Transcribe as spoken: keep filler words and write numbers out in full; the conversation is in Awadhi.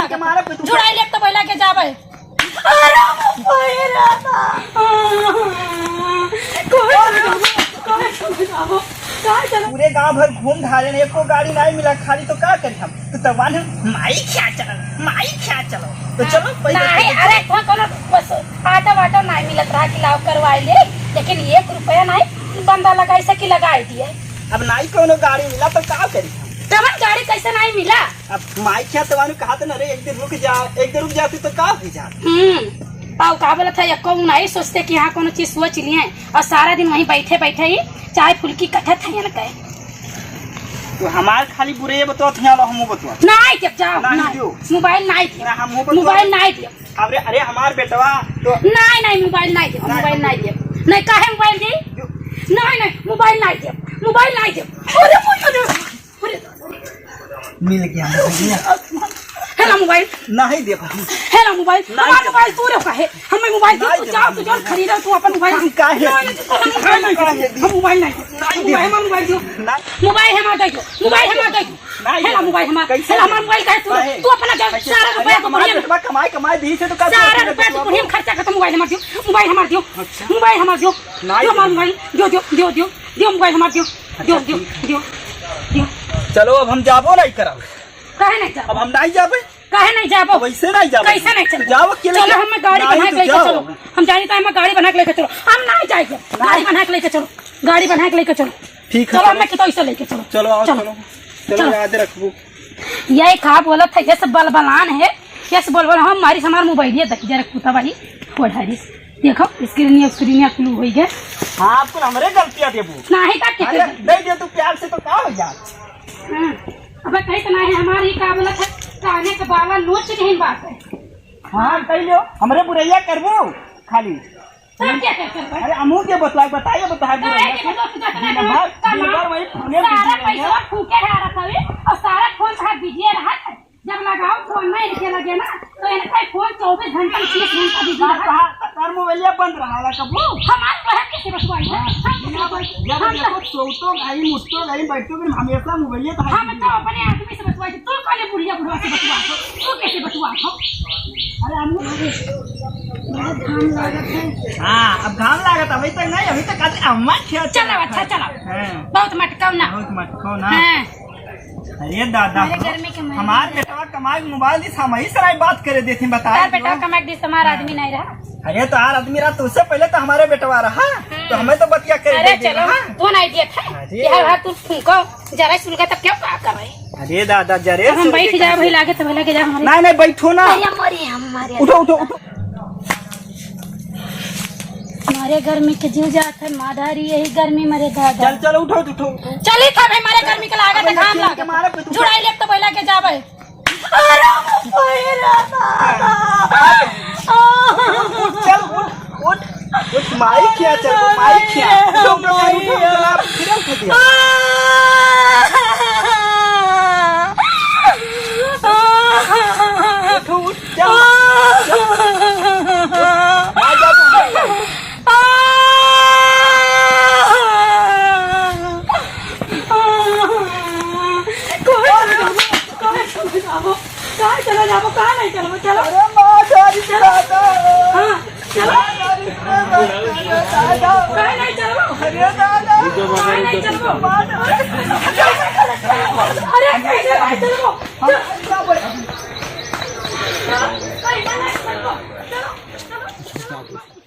के मारे पे तू छुड़ाई लेब तो बैला के जाबे। अरे, कोई रहता। कोई, कोई, कोई, कोई, कोई चलो। पूरे गांव भर घूम ढाले, एको गाड़ी नाहीं मिला, खाली तो का करी हम? तो तब माई खिया चलो, माई खिया चलो। तो चलो, पहिले नाहीं, तो अरे, कोई कोनो बस ऑटो वाटो नाहीं मिलत रहा कि लाओ करवाई ले, लेकिन एक रुपया नाहीं बंदा लगाई सकी, लगाई दिए। अब नाहीं कोनो गाड़ी मिला तो का करी हम? तमन गाड़ी कैसे नाहीं मिला? अब माई खिया तो मानू कहा तो ना रे, एक दिन रुक जा, एक दिन रुक जाती तो का हो जात? हम्म, और का बोलत है, एको नाहीं सोचते कि हाँ कोनो चीज सोच लिए, और सारा दिन वहीं बैठे बैठे ही चाय फुल्की कटत है इनके। तो हमार खाली बुरे ये बतवा, ध्यान हम बतवा। नाहीं देब, जाओ, नाहीं नाहीं। दियो। मोबाइल नाहीं देब। ना, हम बतवा। मोबाइल नाहीं देब। अरे, अरे, हमार बेटवा तो नाहीं, नाहीं, मोबाइल नाहीं देब, नाहीं, मोबाइल हम नाहीं देब। नाहीं, काहे मोबाइल देब? दियो। नाहीं, नाहीं, मोबाइल नाहीं देब, मोबाइल नाहीं देब। अरे, अरे, अरे। मिल गया, मिल गया। हेला मोबाइल। नाहीं देब हम। हेला मोबाइल। नाहीं हमार देब। मोबाइल तू रे काहे? हमें मोबाइल दे, नाहीं तू देब। जाओ, तू जौन खरीदो, तू अपन मोबाइल। हम काहे? नाहीं, नाहीं, तू अपन मोबाइल नाहीं। काहे देब? हम मोबाइल नाहीं देब। नाहीं देब। मोबाइल, हमार मोबाइल दियो। नाहीं। मोबाइल हमार दे दो। मोबाइल हमार दे दो। नाहीं हेला देब। मोबाइल हमार। कैसे हेला हमार देब? मोबाइल काहे तू? काहे? तू अपना जौन कैसे? सारा अरे रुपया हमार बुढ़िया में बेटवा कमाई, कमाई दी से तो का सारा तू रुपया तू बेटवा? बुढ़िया में खर्चा कर, तू मोबाइल हमार दियो। मोबाइल हमार दियो। अच्छा। मोबाइल हमार दियो। नाहीं दियो हमार देब। मोबाइल। दियो, दियो, दियो, दियो। दियो मोबाइल हमार दियो। अच्छा, दियो, दियो, ठीक है। दियो, दियो। चलो, अब हम जाबो नाहीं करब। काहे नाहीं जाबो? अब हम नाहीं जाबे। काहे नाहीं जाबो? अब ऐसे नाहीं जाबे। कैसे नाहीं चलो? जाओ अकेले चलो, के। हमें गाड़ी नाहीं बना के तो लेके जाओ। चलो। हम जानी तो हमें गाड़ी बना के लेके चलो। हम नाहीं जाएंगे। गाड़ी नाहीं। बना के लेके चलो। गाड़ी बना के लेके चलो। ठीक है, चलो, चलो। हमें कितो से लेके चलो। चलो, आओ, चलो। चलो। चलो, चलो। याद रखबो। ये का बोलत है? ये सब बलबलान है। ये सब बलबलान। हम मारी हमार मोबाइल ये देखी जरा कुत्ता भाई। खोल हारिस। देखो, स्क्रीनिया, स्क्रीनिया क्लू होई गए। हाँ, आप कुल हमरे गलतियाँ देबू। नाहीं का के अरे, दे दे तू प्यार से तो का हो जा? हाँ, अबे कहीं तो नाहीं है हमारी का बोलत है, काने के बाला नोच के ही बात है। हाँ, कही लो, हमरे बुरैया करबू खाली। सब क्या कर कर अरे, अमू के बतला, बताइए, बताइए काहे बुरैया के को। बतला, तू जाता दिन नहीं भर, कमा, दिन भर वही फोने सारा बिजी रहेंगे। पैसा फूके रहा था और सारा फोन साथ बिजी रहा। जब लगाओ फोन नहीं इनके लगे ना, तो इनका फोन चौबीस घंटा, इक्कीस घंटा बिजी रहा। तार, तार मोबाइलिया बंद रहा ला कबू। हमार बहन कैसे बतवाई है? हाँ, हम बिना कैसे बत-, जब हम देखो तो सोतो गई, उठतो गई, बैठतो गई, हमेशा मोबाइलिया तो हम तो अपने आदमी से बतवाई, तू कौन बुढ़िया बुढ़वा से बतवा हो? तू कैसे बतवा हो? अरे, हम लोग बहुत घाम लागत है। हाँ, अब घाम लागत, अभी तक नहीं, अभी तक आज अम्मा खेत चला, चला अच्छा, है। चला। हाँ। बहुत मटकाओ ना। बहुत मटकाओ ना। हाँ। अरे दादा, अरे गर्मी के महीने हमार में। बेटवा कमाई मोबाइल दिस, हम ही सराय बात करे देथिन, बताए तार बेटवा कमाई दिस, हमार हाँ। आदमी नहीं रहा। अरे तो आर आदमी रहा, तो उससे पहले तो हमारे बेटवा रहा, हम्म। तो हमें तो बतिया करे अरे दे देना, चलो, हाँ। तू नहीं दिया था। अरे। यार, यार, तू फूको, जरा सुलगा तब क्या का कर रहे? अरे दादा, जरे अब हम सुलगे बैठ जाए, कैसे? वही लागे तो वही लागे जा हमारे। नहीं, नहीं, बैठो ना। अरे, मरे हम, मरे। उठो, उठो, उठो। मारे गर्मी के जीव जात है, माधारी यही गर्मी मरे दादा। चल, चल, उठो, उठो, उठो। चली था भाई, मारे गर्मी के लागत है, अबे घाम लड़की के लागत। मारे पे तू जुड़ाई लेब तो बैला के जाबे। अरे, मोबाइल दादा। उठ, चल, उठ, उठ, उठ, माई क्या चल, माई क्या? उठो, उठो, चल, उठो, उठो, आप फिर उठ गया। उठो, उठ, चल, चल। आ जा, तू। कहाँ चला जाबो? कहाँ चला जाबो? कहाँ नहीं चलबो? चलो। अरे माँ, गाड़ी चलाता। हाँ, चलो। कहाँ नहीं चलबो? अरे दादा। कहाँ नहीं चलबो? अरे कैसे नहीं चलबो? चल। कैसे नहीं चलबो? चलो, चलो।